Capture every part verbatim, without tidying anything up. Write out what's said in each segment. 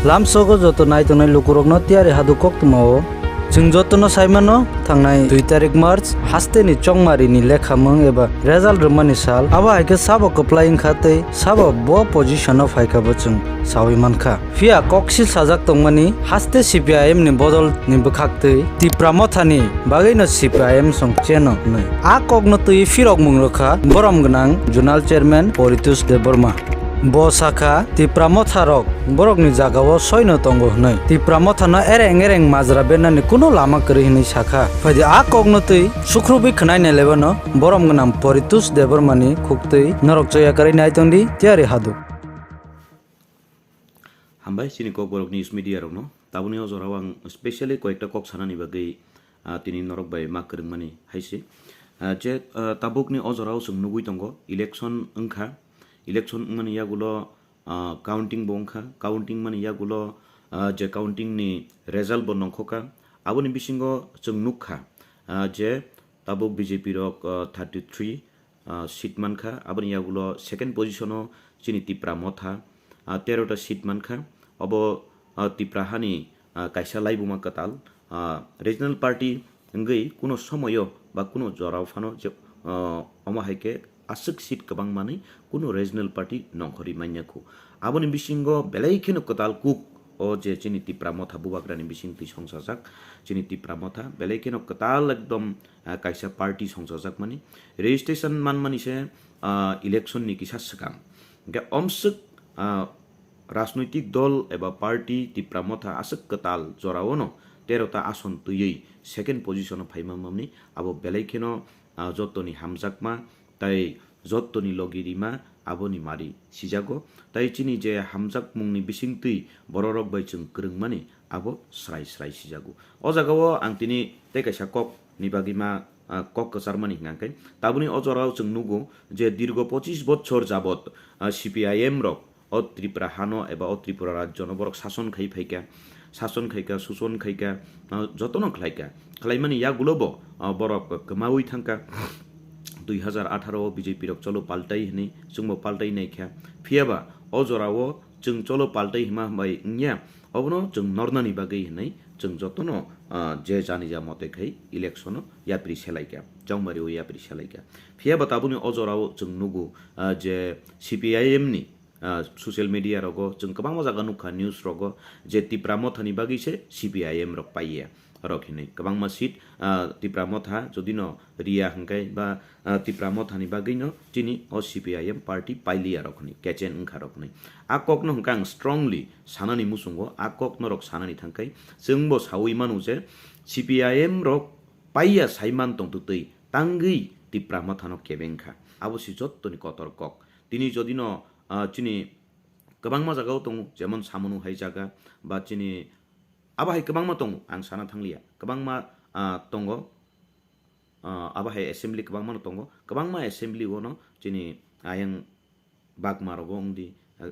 Lamsogo joto naitongnai lukurokno tiyari hadu koktwmao. Chwng jotono saimano, thangnai dui tarik March hasteni chongmarini lekhamung eba result rwmani sal. Abo hai khe sabo kwplai wngkha tei sabo bo position-o phaikha bo chwng saui mankha. Phiya koksil sajak tongmani haste C P I M ni bodol ni bwkhaktwi Tipra Mothani bagwino C P I M song cheno hwnwi. A kokno twi phirokmung rwkha borom gwnang Zonal Chairman Paritosh Debbarma. Bo sakha, Tipra Motha rok borokni jagao soino tongo hwnwi. Tipra Mothano ereng ereng majra bernani kuno lama kwrwi hwnwi sakha. Phaidi a kokno twi sukrubwi khwnai nai laibano borom gwnang Paritosh Debbarmani khuktwi norok choya kwrwi nai tongdi tiyari hadu. Hambai chini Kokborok News Media rokno. Tabukni o jorao ang specially koyekta kok sanani bagwi, ah, tini norok bai ma kwrwngmani hai se. Ah, je, ah, tabukni o jorao chwng nugwi tongo, election wngkha. Election wngmani yagulo, ah, counting bo wngkha. Counting mani yagulo, ah, je counting ni result bo nongkhokha. Aboni bisingo chwng nukha, ah, je tabuk B J P rok, ah, thirty three, ah, seat mankha. Aboni yagulo second position o chini Tipra Motha, ah, tero ta seat mankha. Obo, ah, Tipra hani, ah, kaisa laibuma kwtal, ah, regional party wngwi kuno somoyo ba kuno jorao phano je, ah, omo hai khe aswk seat kwbang manwi kuno regional party nongkhorwi manya khu. Aboni bisingo belai kheno kwtal kuk o je chini Tipra Motha bubagrani bising twi songchajak, chini Tipra Motha belai kheno kwtal ekdom, ah, kaisa party songchajakmani, registration manmani se, ah, election ni kisa swkang. Hingke omswk, ah, rajnoitik dol eba party Tipra Motha aswk kwtal joraono tero ta ason twiwi second position o phaima mamni abo belai kheno, ah, jottoni hamjakma tei jottoni logi rima aboni mari sijago. Tei chini je hamjakmungni bisingtwi bororok bai chwng kwrwngmani abo srai srai sijago. O jagao ang tini tei kaisa kok ni bagwi ma, ah, kok kwcharmani hwnka khe, tabukni o jorao chwng nugo je dirgo pochis bochor jabot, ah, C P I M rok o Tripura hano eba o Tripura rajyono borok sason khai phaikha, sason khaikha, suson khaikha, ah, jotono khlaikha. Khlaimani yagulo bo, ah, borok kwmaui thangkha. Dui hazar atharo o B J P rok cholo paltai hwnwi chwngbo paltai naikha. Phiyaba o jorao chwng cholo paltai hima bai wngya, obono chwng nornani bagwi hwnwi chwng jotono, ah, je jani ja mote khai election o yapri selaikha, chongmari o yapri selaikha. Phiyaba tabukni o jorao chwng nugo, ah, je C P I M ni, ah, social media rogo chwng kwbangma jaga nukha, news rogo, je Tipra Mothani bagwi se C P I M rok paiya rok hinwi. Kwbangma seat, ah, Tipra Motha jodi no riya hwnkhe ba, ah, Tipra Mothani bagwi no chini o C P I M party pailiya rok hinwi, kechen wngkha rok hinwi. A kokno hwnkhe ang strongly sanani muchungo, a kok norok sanani thangkhai chwngbo saui manu je C P I M rok paiya saiman tongtwtwi tangwi Tipra Mothano kebengkha. Abo si jottoni kotor kok. Tini jodi no, ah, chini kwbangma jagao tongo, jemon Samunu hai jaga, ba chini abo hai kwbangma tongo, ang sana thangliya. Kwbangma, ah, tongo, ah, abo hai assembly kwbangma no tongo. Kwbangma assembly o no chini ayang bagma rogo wngdi, ah,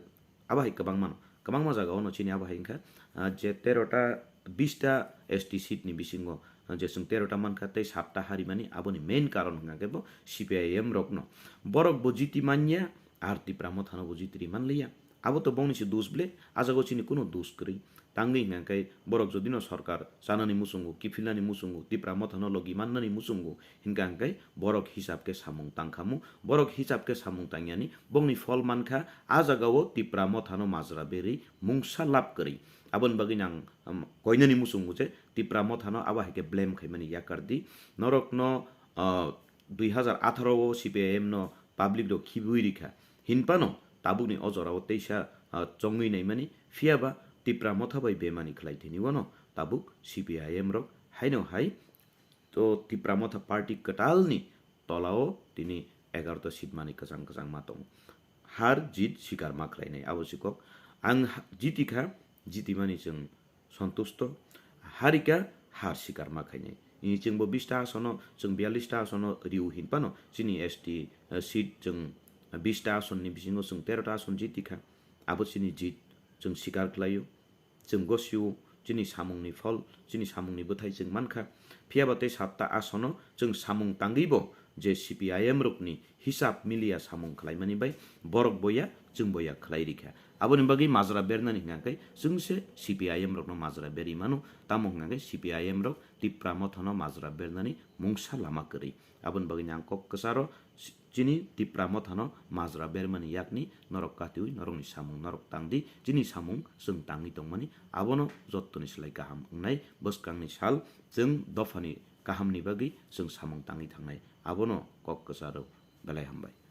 abo hai kwbangma no. Kwbangma jagao no chini abo hai wngkha, ah, je tero ta, bis ta S T seat ni bisingo, ah, je chwng tero ta mankha tei satta harimani, aboni main karon hwnkha khe bo C P I M rok no. Borok bo jiti manya, ar Tipra Mothano bo jiti ri manliya. Abo to bongni se dus ble, a jaga o chini kuno dus kwrwi. Tangwi hwnkha khe borok jodi no sorkar chanani muchungo, kiphilnani muchungo, Tipra Mothano logi mannani muchungo, hwnkha khe borok hisab khe samung tangkhamu, borok hisab khe samung tangyani, bongni phol mankha, a jaga o Tipra Mothano majra berwi mungsa lab kwrwi. Aboni bagwi nang, um, koinani muchungo je Tipra Mothano abo hai khe blame khaimani yakar di. Norokno, uh, dui hazar atharo o C P I M no public rok khibui rikha. Hinphano tabukni o jorao teisa, ah, chongwi naimani, phiyaba Tipra Motha bai bemani khlai thini wano tabuk C P I M rok haino hai to Tipra Motha party kwtalni tolao tini egarota seat mani kwchang kwchang ma tongo. Har jit sikar ma khlainai abo sikok. Ang ha-, jiti kha, jiti mani chwng sontusto, harika har sikar ma khainai. Ni chwngbo bis ta asono, chwng biyallis ta asono riu hinphano chini S T, eh, seat chwng bis ta asonni bisingo chwng tero ta ason jiti kha. Abo chini jit, chwng sikar khlaio, chwng gosio, chini samungni phol, chini samungni bwthai chwng mankha. Phiyaba tei satta asono chwng samung tangwibo je C P I M rokni hisab miliya samung khlaimani bai borok boya chwng bo ya khlai rikha. Aboni bagwi majra bernani hwnkha khe chwng se C P I M rokno majra berwi mano, tamo hwnkha khe C P I M rok Tipra Mothano majra bernani mungsa lama kwrwi. Aboni bagwi ang kok kwcharo si-, chini Tipra Mothano majra bermani yakni norok katiwi norokni samung norok tangdi, chini samung chwng tangwi tongmani, abono jottoni slai kaham wngnai. Bwskangni sal chwng dophani kahamni bagwi chwng samung tangwi thangnai, abono kok kwcharo. Belai hambai.